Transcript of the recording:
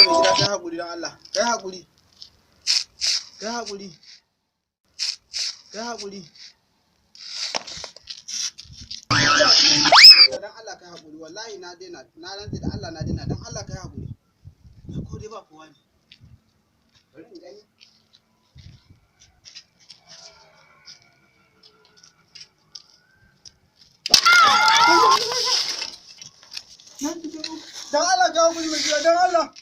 Allah mai gida, kai haƙuri, dan Allah kai haƙuri, kai haƙuri, kai haƙuri. Dan Allah kai haƙuri, wallahi na daina, na rantse da Allah na daina. Dan Allah kai haƙuri. Ko dai ba kowa ne, bari in gani. Dan Allah ka haƙuri mai gida, dan Allah.